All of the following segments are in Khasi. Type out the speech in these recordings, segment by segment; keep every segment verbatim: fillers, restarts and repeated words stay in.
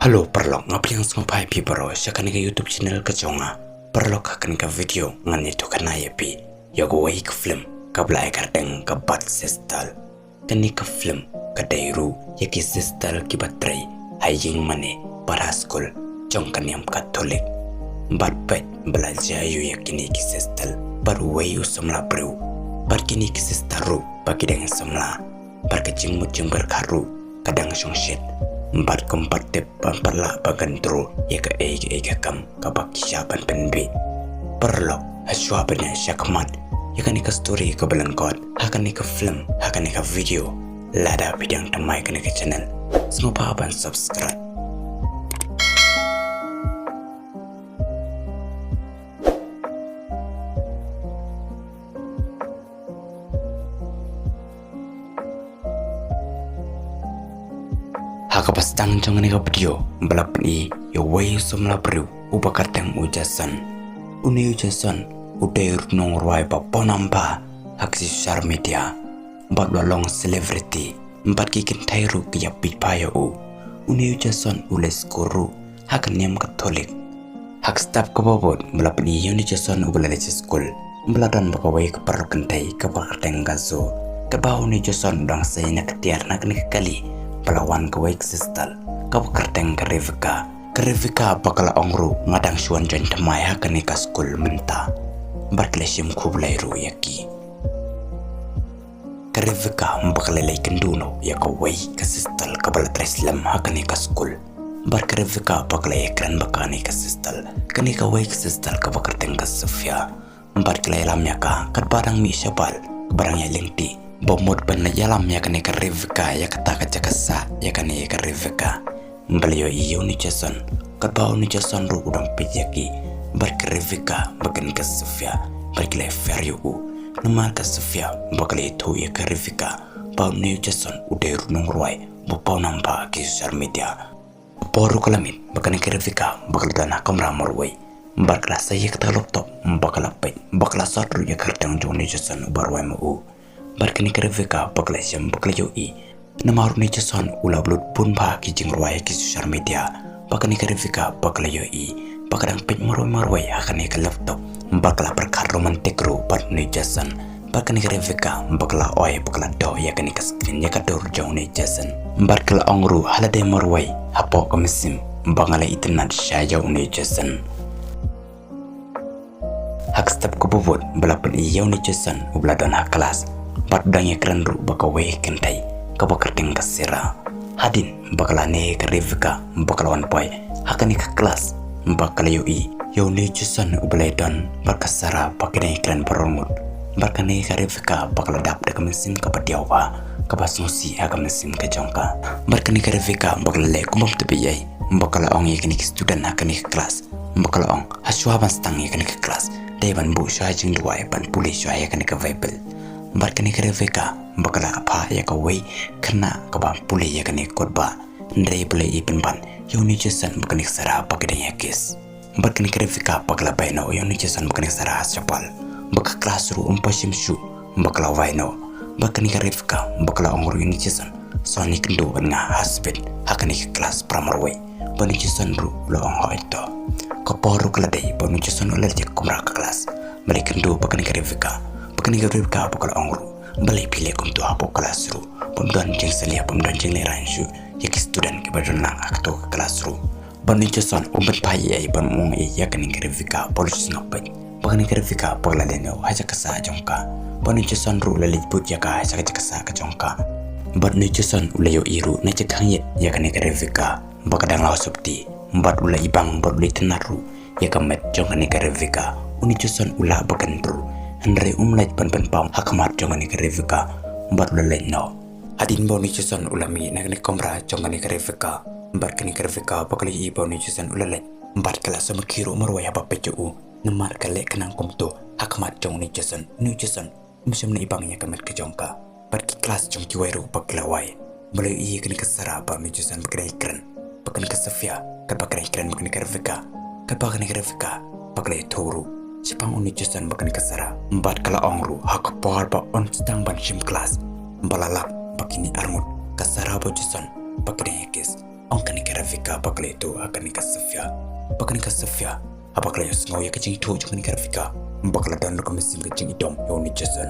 Hello paralok, nga pdiang sngewbha ïa phi baroh sha kane ka YouTube channel ka jong nga. Paralok, ha kane ka video ngan ïathuh khana ïa phi ïa kawei ka film kaba la ai kyrteng ka Bad Sister. Kane ka film ka dei ruh ïa ki sister kiba trei ha ïing mane bad ha skul jong ka niam Katholik. Bad peit ba la jia ïa kine ki sister bad uwei u samla briew. Bad kine ki sister ruh ba ki dang samla, bad ka jingmut jingpyrkhat ruh ka dang shongshit. Bad kam pat tip, bad kam pat lah ban control ïa kaei kaei ka kam kaba ki shah ban pynbeit. Paralok, hashwa ban ïa shah khmat ïa kane ka story kaba lyngkot ha kane ka film, ha kane ka video, lada phi dang thymmai kane ka channel, sngewbha ban subscribe. Ha kaba sdang jong kane ka video ba la pyni ïa uwei u samla briew uba kyrteng u Jason. Une u Jason u dei u nongrwai ba pawnam bha ha ki social media, bad u la long celebrity, bad ki kynthei ruh ki ïapeit bha ïa u. Une u Jason u leit skul ruh ha ka niam Katholik. Ha ka step kaba bud ba la pyni ïa une u Jason uba la leit sha skul, ba la don bad kawei ka paralok kynthei kaba kyrteng ka Zoe. Katba une u Jason u dang sei na ka tiar na kane ka kali, ba la wan kawei ka sister kaba kyrteng ka Rebecca. Ka Rebecca ba ka la ong ruh, nga dang shu wan join thymmai ha kane ka skul mynta. Bad ka la shim khublei ruh ïa ki. Ka Rebecca ba ka la leit kynduh noh ïa kawei ka sister kaba la trei slem ha kane ka skul. Bad ka Rebecca ba ka la ïakren bad kane ka sister, kane kawei ka sister kaba kyrteng ka Sophia. Bad ka la ïalam ïa ka katba dang mih shabar, kaba dang ïaid lynti, ba mut ban ïalam ïa kane ka Rebecca ïa kata ka jaka sah ïa kane ka Rebecca. Ba la ïohi ïa une u Jason, katba une u Jason ruh u dang peit ïa ki. Bad ka Rebecca bad kane ka Sophia ba ki la ïapher ïa u. Namar ka Sophia ba ka la ïathuh ïa ka Rebecca ba une u Jason u dei ruh u nongrwai ba pawnam bha ha ki social media. Ka por ruh ka la miet ba kane ka Rebecca ba ka la don ha kamra marwei. Bad ka la sei ïa kata ka laptop ba ka la peit, ba ka la sot ruh ïa ka kyrteng jong une u Jason uba rwai ma u. Bad kane ka Rebecca ba ka la shem ba ka la ïohi, namar une u Jason u la upload bun bha ki jingrwai ha ki social media. Bad kane ka Rebecca ba ka la ïohi ba ka dang peit marwei marwei ha kane ka laptop. Bad ka la pyrkhat romantic ruh bad une u Jason. Bad kane ka Rebecca ba ka la oi ba ka la doh ïa kane ka screen, ïa ka dur jong une u Jason. Bad ka la ong ruh, ha lade marwei hapoh ka mynsiem ba nga la itynnad sha ïa une u Jason. Ha ka step kaba bud ba la pyni ïa une u Jason uba la don ha klas bad u dang ïakren ruh bad kawei ka kynthei kaba kyrteng ka Sarah. Hadien ba ka la ne ka Rebecca ba ka la wan poi ha kane ka klas, ba ka la ïohi ïa une u Jason uba la don bad ka Sarah ba ki dang ïakren baroh ngut. Bad kane ka Rebecca ba ka la dap da ka mynsiem kaba diaw bha, kaba sngewsih ha ka mynsiem ka jong ka. Bad kane ka Rebecca ba ka la leh kum bym tip ei ei, ba ka la ong ïa kine ki student ha kane ka klas, ba ka la ong, hashwa ban sdang ïa kane ka klas, dei ban buh shuwa jingduwai, ban pule shuwa ïa kane ka Baibl. Bad kane ka Rebecca ba ka la phah ïa kawei ka khynnah kaban pule ïa kane ka khutbah. Hynrei ba la ïohi pynban ïa une u Jason bad kane ka Sarah ba ki dang ïa kiss. Bad kane ka Rebecca ba ka la beit noh, ïa une u Jason bad kane ka Sarah ha shabar. Bad ka klas ruh ym pat shim shuh, ba ka la wai noh. Bad kane ka Rebecca ba ka la ong ruh ïa une u Jason, sa wan kynduh bad nga ha speed ha kane ka klas para marwei. Bad une u Jason ruh u la ong hooid to. Ka por ruh ka la dei ba une u Jason u la leit sha ka kamra ka klas, ba la ïakynduh bad kane ka Rebecca. Bad kane ka Rebecca ba ka la ong ruh, balei phi leh kumto hapoh klas ruh? Bym don jingsalia, bym don jinglehrain shuh ïa ki student kiba don lang ha kato ka klas ruh. Bad une u Jason um pynphai ei ei, bad um ong ei ei ïa kane ka Rebecca, ba u la shu sngap beit. Bad kane ka Rebecca ba ka la leit noh ha jaka sah jong ka. Bad une u Jason ruh u la leit bud ïa ka ha jaka sah ka jong ka. Bad une u Jason u la ïohi ruh na jaka khang ïit ïa kane ka Rebecca ba ka dang la sopti. Bad u la ibang bad u la itynnad ruh ïa ka met jong kane ka Rebecca. Une u Jason u lah ban kyntur, hynrei um leit ban pynpaw ha khmat jong kane ka Rebecca, bad u la leit noh. Hadien ba une u Jason u la mih na kane ka kamra jong kane ka Rebecca, bad kane ka Rebecca ba ka la ïohi ba une u Jason u la leit, bad ka la sumar khie ruh marwei haba peit ïa u, namar ka leh khnang kumto ha khmat jong une u Jason. Une u Jason um shym la ibang ïa ka met ka jong ka. Bad ki klas jong kiwei ruh ba ki la wai, ba la ïohi ïa kane ka Sarah bad une u Jason ba ki dang ïakren, bad kane ka Sophia katba ki dang ïakren bad kane ka Rebecca. Katba kane ka Rebecca ba ka la ïathuh ruh shaphang une u Jason bad kane ka Sarah, bad ka la ong ruh, ha ka por ba un sdang ban shim klas, ba la lap ba kine arngut, ka Sarah bad u Jason, ba ki dang ïa kiss. Ong kane ka Ravika ba ka la ïathuh ha kane ka Sofia. Ba kane ka Sofia, haba ka la ïohsngew ïa ka jingïathuh jong kane ka Ravika, ba ka la don ruh ka mynsiem ka jingïadom ïa une u Jason.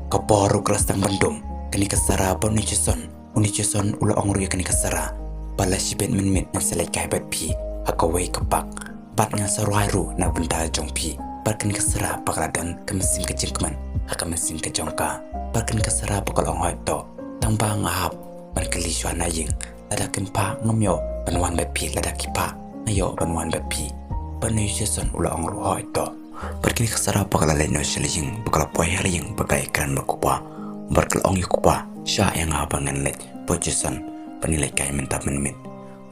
Ka por ruh ka la sdang ban dum, kane ka Sarah bad une u Jason. Une u Jason u la ong ruh ïa kane ka Sarah ba la shibit mynmiet ngan sa leit kai bad phi ha kawei ka park. Bad ngan sa rwai ruh na bynta jong phi. Bad kane ka Sarah ba ka la don ka mynsiem ka jingkmen ha ka mynsiem ka jong ka. Bad kane ka Sarah ba ka la ong, hooid to, tang ba nga hap ban kylli shuwa na ïing. Lada kim phah ngam ïoh ban wan bad phi, lada ki phah nga ïoh ban wan bad phi. Bad une u Jason u la ong ruh, hooid to. Bad kane ka Sarah ba ka la leit noh sha la ïing, ba ka la poi ha la ïing, ba ka la ïakren bad u kpa. Bad ka la ong ïa u kpa, shah ïa nga ba ngan leit bad u Jason ban ïaleit kai mynta mynmiet.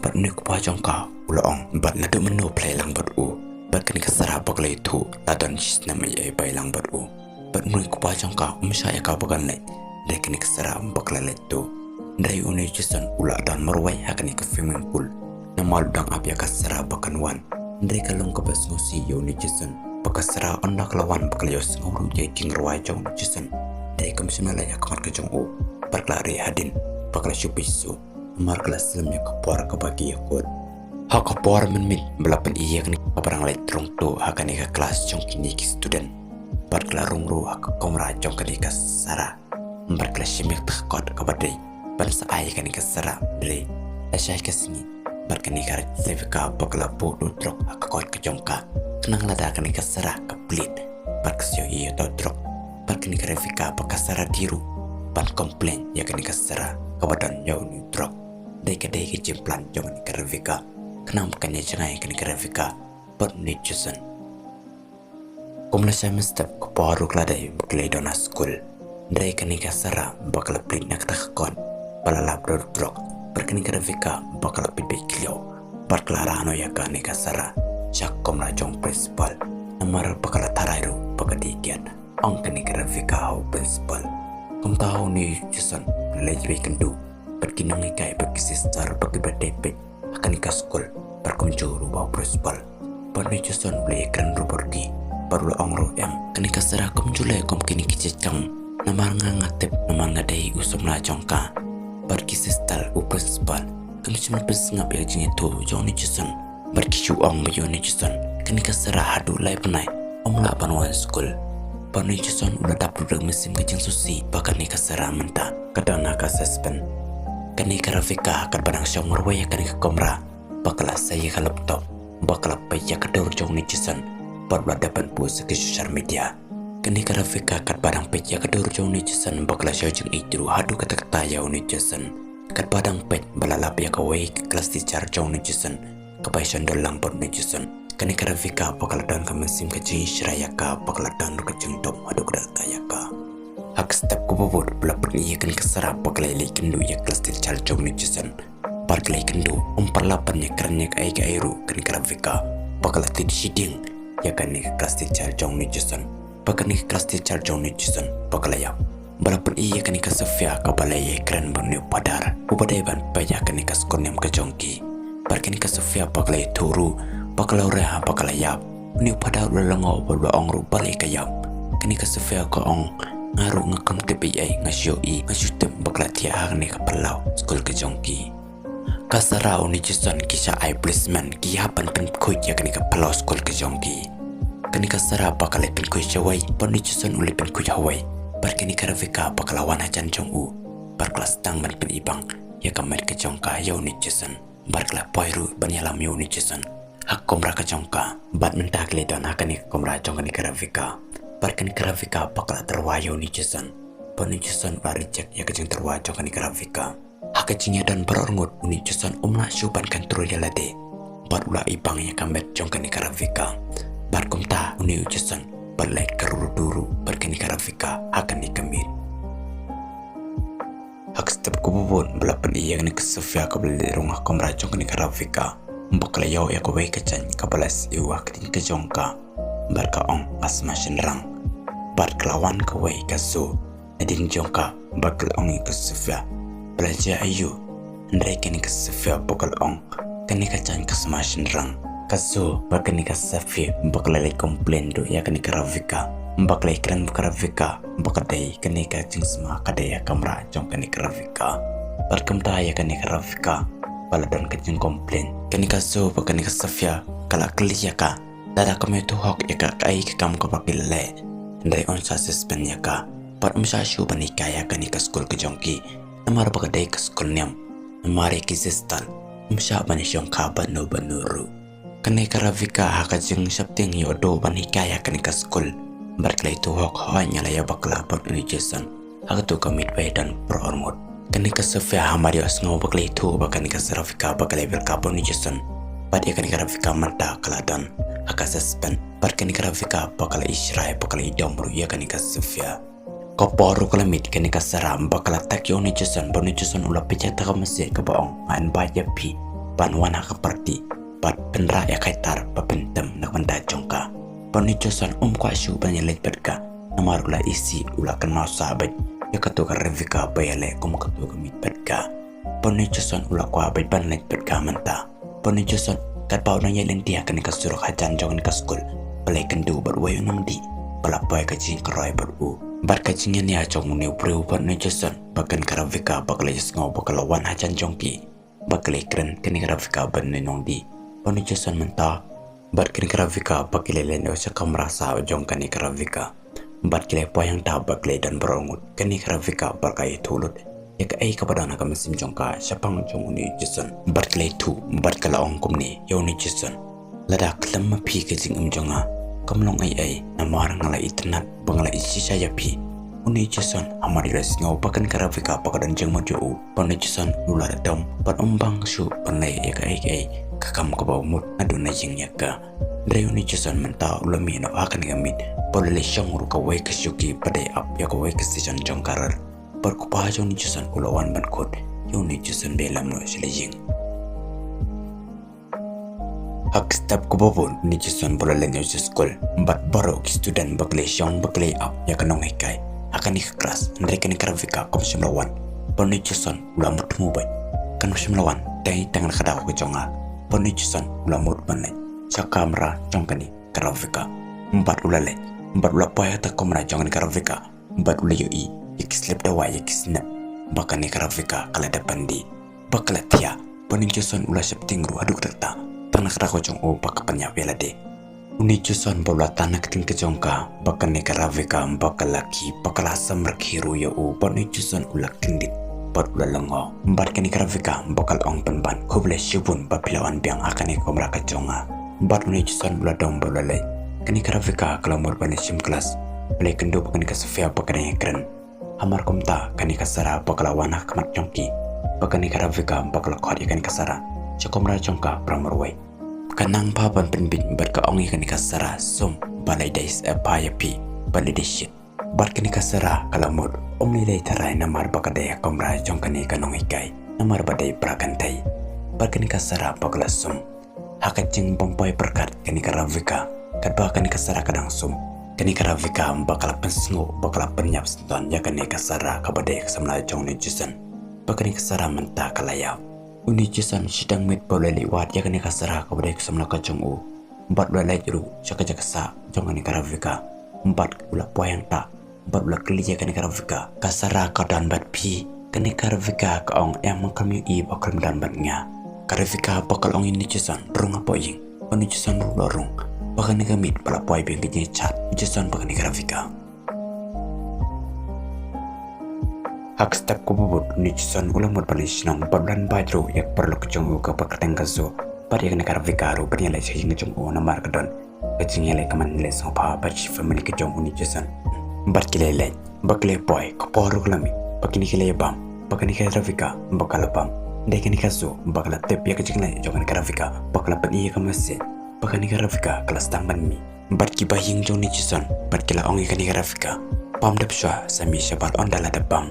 Bad une u kpa jong ka u la ong, bad naduh mynno phi la ïalang bad u? Bad kane ka Sarah ba ka la ïathuh la don shi snem ei ei ba ïalang bad u. Bad une u kpa jong ka um shah ïa ka ba kan leit. Hynrei kane ka Sarah ba ka la leit to. Hynrei une u Jason u la don marwei ha kane ka swimming pool. Namar u dang ap ïa ka Sarah ba kan wan. Hynrei ka long kaba sngewsih ïa une u Jason ba ka Sarah ynda ka la wan ba ka la ïohsngew ruh ïa ka jingrwai jong une u Jason. Hynrei kam shym la leit ha khmat ka jong u. Bad ka la rieh hadien ba ka la shu peit shuh. Namar ka la slem ïa ka por kaba ki ïakut. Ha ka por mynmiet ba la pyni ïa kane kaba dang leit rung tuh ha kane ka klas jong kine ki student. Bad ka la rung ruh ha ka kamra jong kane ka Sarah. Bad ka la shim ïa ka kot kaba dei ban sa ai ïa kane ka Sarah, hynrei la shai ka sngi. Bad kane ka Ravika ba ka la buh da u drok ha ka kot ka jong ka, khnang lada kane ka Sarah ka plied bad ka sa ïohi ïa uta u drok. Bad kane ka Ravika bad ka Sarah dei ruh ban complain ïa kane ka Sarah kaba don ïa une u drok. Dei ka dei ka jingplan jong kane ka Ravika, khnang ba kan ïajngai kane ka Ravika bad une u Jason. Kum la shai mynstep ka por ruh ka la dei ba ki la ïadon ha skul. Hynrei kane ka Sarah ba ka la plied na kata ka kot ba la lap da u drok. Bad kane ka Ravika ba ka la peit beit khlem. Bad ka la rah noh ïa kane ka Sarah sha ka kamra jong u principal. Namar ba ka la tharai ruh ba ka dei idiot, ong kane ka Ravika ha u principal. Kumta une u Jason u la leit beit kynduh bad ki nonghikai bad ki sister bad kiba dei peit ha kane ka skul. Bad kumjuh ruh bad u principal. Bad une u Jason u la ïakren ruh bad ki. Bad u la ong ruh, em, kane ka Sarah kam ju leh kum kine ki jait kam. Namar nga nga tip, namar nga dei u samla jong ka. Bad ki sister, u principal, kim shym la pynsngap ïa ka jingïathuh jong une u Jason. Bad ki shu ong bad ïa une u Jason, kane ka Sarah haduh lai bnai um lah ban wan skul. Bad une u Jason u la dap ruh da ka mynsiem ka jingsngewsih ba kane ka Sarah mynta ka don ha ka suspend. Kane ka Ravika katba dang shong marwei ha kane ka kamra ba ka la sei ïa ka laptop, ba ka la peit ïa ka dur jong une u Jason, bad ba la dep ban post ha ki social media. Kane ka Ravika katba dang peit ïa ka dur jong une u Jason ba ka la shu jingïeit ruh haduh katta katta ïa une u Jason. Katba dang peit ba la lap ïa kawei ka class teacher jong une u Jason, kaba ïashon dor lang bad une u Jason. Kane ka Ravika ba ka la don ka mynsiem ka jingïeit ïa ka, ba ka la don ruh ka jingdom haduh katta katta ïa ka. Ha ka step kaba bud ba la pyni ïa kane ka Sarah ba ka la ïaleit kynduh ïa ka class teacher jong une u Jason. Bad ka la ïakynduh, um pat lah ban ïakren ïa kaei kaei ruh kane ka Ravika. Ba ka la tied shading ïa kane ka class teacher jong une u Jason. Ba kane ka class teacher jong une u Jason ba ka la ïap. Ba la pyni ïa kane ka Sofia kaba la ïakren bad une u padar uba dei ban peit ïa kane ka skul niam ka jong ki. Bad kane ka Sofia ba ka la ïathuh ruh ba ka la ureh ha ba ka la ïap. Une u padar u la lyngngoh bad u la ong ruh balei ka ïap. Kane ka Sofia ka ong, nga ruh nga kam tip ei ei, nga shu ïohi, nga shu tip ba ka la thiah ha kane ka phyllaw skul ka jong ki. Ka Sarah, une u Jason ki shah ai placement, ki hap ban pynkhuid ïa kane ka phyllaw skul ka jong ki. Kane ka Sarah ba ka la pynkhuid shawei bad une u Jason u la pynkhuid hawei. Bad kane ka Ravika ba ka la wan hajan jong u, bad ka la sdang ban pynibang ïa ka met ka jong ka ïa une u Jason. Bad ka la poi ruh ban ïalam ïa une u Jason ha ka kamra ka jong ka. Bad mynta ki la don ha kane ka kamra jong kane ka Ravika. Bad kane ka Ravika ba ka la tyrwa ïa une u Jason. Bad une u Jason u la reject ïa ka jingtyrwa jong kane ka Ravika. Ha ka jingïadon baroh arngut une u Jason um lah shuh ban control ïa lade. Bad u la ibang ïa ka met jong kane ka Ravika. Bad kumta une u Jason ba la leit kyrduh ruh bad kane ka Ravika ha kane ka miet. Ha ka step kaba bud ba la pyni ïa kane ka Sofia kaba la leit rung ha ka kamra jong kane ka Ravika. Ba ka la ïoh ïa kawei ka jaiñ kaba la siew ha ka ktien ka jong ka. Bad ka ong, nga sma shynrang. Bad ka la wan kawei ka Zo nadien jong ka, bad ka la ong ïa ka Sofia, ba la jia aïu? Hynrei kane ka Sofia ba ka la ong, kane ka jaiñ ka sma shynrang. Ka Zo bad kane ka Sofia ba ka la leit complain ruh ïa kane ka Ravika. Ba ka la ïakren bad ka Ravika ba ka dei kane ka jingsma ka dei ha kamra jong kane ka Ravika. Bad kumta ïa kane ka Ravika ba la don ka jingcomplain. Kane ka Sue bad kane ka Sofia ka la kylli ïa ka lada kam ïathuh hok ïa ka kaei ka kam kaba ki la leh, hynrei un sa suspend ïa ka bad um shah shuh ban hikai ha kane ka skul ka jong ki, namar ba ka dei ka skul niam. Namar ïa ki sister um shah ban ïashongkha bad no bad no ruh. Kane ka Ravika ha ka jingsheptieng ïoh duh ban hikai ha kane ka skul, bad ka la ïathuh hok, hooid nga la ïoh bakla bad une u Jason ha kato ka miet ba ïadon baroh arngut. Kane ka Sofia hamar ïohsngew ba ka la ïathuh ba kane ka Ravika ba ka la ïabakla bad une u Jason, bad ïa kane ka Ravika mynta ka la don ha ka suspend. Bad kane ka Ravika ba ka la ishrai ba ka la idom ruh ïa kane ka Sofia. Ka por ruh ka la miet, kane ka Sarah ba ka la tag ïa une u Jason, bad une u Jason u la peit ha kata ka message kaba ong, nga invite ïa phi ban wan ha ka party bad pynrah ïa ka guitar ba pynthum na ka bynta jong ka. Bad une u Jason um kwah shuh ban ïaleit bad ka, namar u la isih, u la kynmaw sah beit ïa kato ka Ravika ba ïaleh kum kato ka miet bad ka. Bad une u Jason u la kwah beit ban leit bad ka mynta. Bad une u Jason katba u nang ïaid lynti ha kane ka surok hajan jong kane ka skul, ba la ïakynduh bad uwei u nongdih ba la poi ka jingkyrhoi bad u. Bad ka jingïania jong une u briew bad une u Jason, ba kane ka Ravika ba ka la ïohsngew ba ka la wan hajan jong ki, ba ka la ïakren kane ka Ravika bad une u nongdih. Bad une u Jason mynta bad kane ka Ravika ba ki la leit noh sha kamra sah jong kane ka Ravika. Bad ki la poi hangta bad ki la don baroh arngut. Kane ka Ravika ba ka ïathuh lut ïa kaei kaba don ha ka mynsiem jong ka shaphang jong une u Jason. Bad ka la ïathuh bad ka la ong kumne ïa une u Jason, lada khlem ma phi ka jingim jong nga kam long ei ei, namar nga la itynnad ba nga la ishisha ïa phi. Une u Jason hamar ïohsngew ba kane ka Ravika ba ka don jingmut ïa u, bad une u Jason u la dom bad um bang shuh ban leh ïa kaei kaei ka kam kaba u mut naduh na ïing ïa ka. Hynrei une u Jason mynta u la mih noh ha kane ka miet bad u la leit shong ruh kawei ka shuki ba dei ap ïa kawei ka station jong ka rel. Bad u kpa jong une u Jason u la wan ban kut ïa une u Jason ba ïalam noh sha la ïing. Ha ka step kaba bud une u Jason ba u la leit noh sha skul, bad baroh ki student ba ki la shong ba ki la ap ïa ka nonghikai ha kane ka class, hynrei kane ka Ravika kam shym la wan. Bad une u Jason u la mut thmu beit, kam shym la wan, dei tang na ka daw ka jong nga. Bad une u Jason u la mut ban leit sha kamra jong kane ka Ravika. Bad u la leit bad u la poi ha kata ka kamra jong kane ka Ravika, bad u la ïohi ïa ki slip dawai, ïa ki snep ba kane ka Ravika ka la dep ban die, ba ka la thiah. Bad une u Jason u la sheptieng ruh haduh katta katta, tang na ka daw ka jong u ba ka pynïap ïa lade. Une u Jason ba u la tan na ka ktien ka jong ka ba kane ka Ravika ba ka la khih, ba ka la samar khih ruh ïa u, bad une u Jason u la kyndit bad u la lyngngoh. Bad kane ka Ravika ba ka la ong, pynban khublei shibun ba phi la wan biang ha kane ka kamra ka jong nga. Bad une u Jason u la dom bad u la leit. Kane ka Ravika ka la mut ban leit shim klas, ba la ïakynduh bad kane ka Sofia ba ka dang ïakren. Hamar kumta kane ka Sarah ba ka la wan ha khmat jong ki, bad kane ka Ravika ba ka la khot ïa kane ka Sarah sha kamra jong ka para marwei. Ka nang bha ban pynbeit bad ka ong ïa kane ka Sarah, sum ba la dei, eh, bha ïa phi ba la dei shit. Bad kane ka Sarah ka la mut, um lei lei tharai namar ba ka dei ha kamra jong kane ka nonghikai, namar ba dei para kynthei. Bad kane ka Sarah ba ka la sum. Ha ka jingbym poi pyrkhat kane ka Ravika, katba kane ka Sarah ka dang sum, kane ka Ravika ba ka la pynsngew ba ka la pynïap sngewton ïa kane ka Sarah kaba dei ka samla jong une u Jason. Bad kane ka Sarah mynta ka la ïap. Une u Jason shi dang miet ba u la leit wad ïa kane ka Sarah kaba dei ka samla ka jong u, bad u la leit ruh sha ka jaka sah jong kane ka Ravika, bad u la poi hangta bad u la kylli ïa kane ka Ravika, ka Sarah ka don bad phi? Kane ka Ravika ka ong, em, nga khlem ïohi ba khlem don bad nga. Ka Ravika ba ka la ong ïa une u Jason, rung hapoh ïing. Bad une u Jason ruh u la rung. Bad kane ka miet ba la poi biang ka jingïashad u Jason bad kane ka Ravika. Ha ka step kaba bud une u Jason u la mut ban leit shnong bad u la invite ruh ïa ki paralok ka jong u, ka kyrteng ka Sue, bad ïa kane ka Ravika ruh ban ïaleit sha ïing ka jong u namar ka don ka jingïaleh ka man ïaleh sngewbha bad shi family ka jong une u Jason. Bad ki la leit, bad ki la poi, ka por ruh ka la mih, bad kine ki la ïa bam, bad kane ka Ravika ba ka la bam. Hynrei kane ka Sue ba ka la tip ïa ka jingleh jong kane ka Ravika, ba ka la pyni ïa ka message, bad kane ka Ravika ka la sdang ban mih. Bad ki bahaïing jong une u Jason bad ki la ong ïa kane ka Ravika, bam dep shuwa, sa mih shabar ynda la dep bam.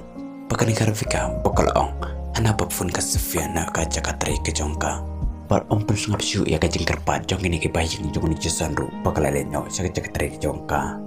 Bad kane ka Ravika ba ka la ong, hana ba phone ka Sofia na ka jaka trei ka jong ka. Bad ym pynsngap shuh ïa ka jingkyrpad jong kine ki bahaïing jong une u Jason ruh, ba ka la leit noh sha ka jaka trei ka jong ka.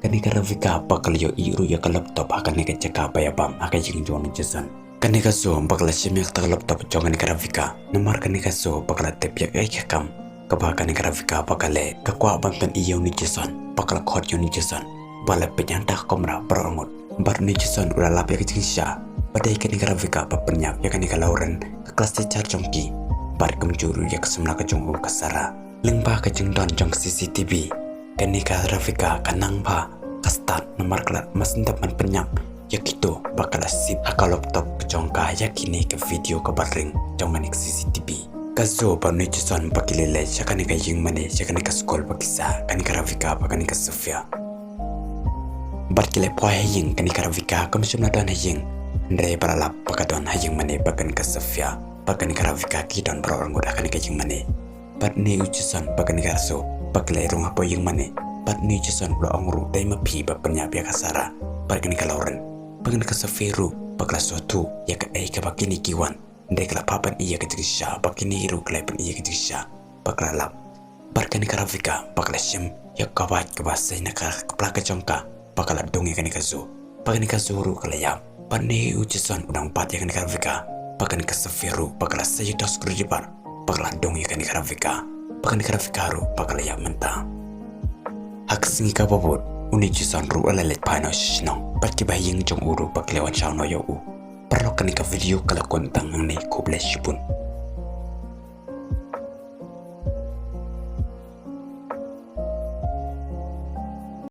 Kane ka Ravika ba ka la ïohi ruh ïa ka laptop ha kane ka jaka ba ïa bam ha ka ïing jong une u Jason. Kane ka Sue ba ka la shim ïa kata ka laptop jong kane ka Ravika, namar kane ka Sue ba ka la tip ïa kaei ka kam kaba kane ka Ravika ba ka leh, ka kwah ban pyni ïa une u Jason, ba ka la khot ïa une u Jason ba la peit hangta ka kamra baroh arngut. Bad une u Jason u la lap ïa ka jingshisha ba dei kane ka Ravika ba pynïap ïa kane ka Lauren, ka ka la sait jar jong ki. Bad kumjuh ruh ïa ka samla ka jong u ka Sara. Lyngba ka jingdon jong ka C C T V, kane ka Rafika ka nang bha, ka stad namar ka la masyndap ban pynïap ïa kito ba ka la sip ha ka laptop ka jong ka ïa kine ka video kaba ring jong kane ka C C T V. Ka Zo bad une u Jason ba ki leit leit sha kane ka ïingmane, sha kane ka skul ba ki sah, kane ka Rafika bad kane ka Sofia. Bad ki leit poi ha ïing, kane ka Rafika kam shym la don ha ïing. Hynrei ba la lap ba ka don ha ïingmane bad kane ka Sofia. Bad kane ka Rafika ki don baroh arngut ha kane ka ïingmane. Bad une u Jason bad kane ka Zo ba ki leit rung hapoh ïingmane. Bad une u Jason u la ong ruh dei ma phi ba pynïap ïa ka Sara bad kane ka Lauren. Bad kane ka Sofia ruh ba ka la sngewthuh ïa kaei kaba kine ki wan. Hynrei ka la phah ban ïa ka jingshisha, bad kine ruh ki la ban ïa ka jingshisha, bad ka la lap. Bad kane ka Rafika ba ka la shim ïa ka kawait kaba sei na ka kpla ka jong ka, bad ka la dung ïa kane ka Zo. Bad kane ka Zo ruh ka la ïap. Bad une u Jason u dang bat ïa kane ka Rafika, bad kane ka Sofia ruh ba ka la sei ïa u screwdriver, bad ka la dung ïa kane ka Rafika. Bad kane ka Rafika ruh ba ka la ïap mynta. Ha ka sngi kaba bud, une u Jason ruh u la leit phai noh sha shnong, bad kiba ha ïing jong u ruh ba ki la wan shaw noh ïa u. Paralok, kane ka video ka la kut tang hangne, khublei shibun.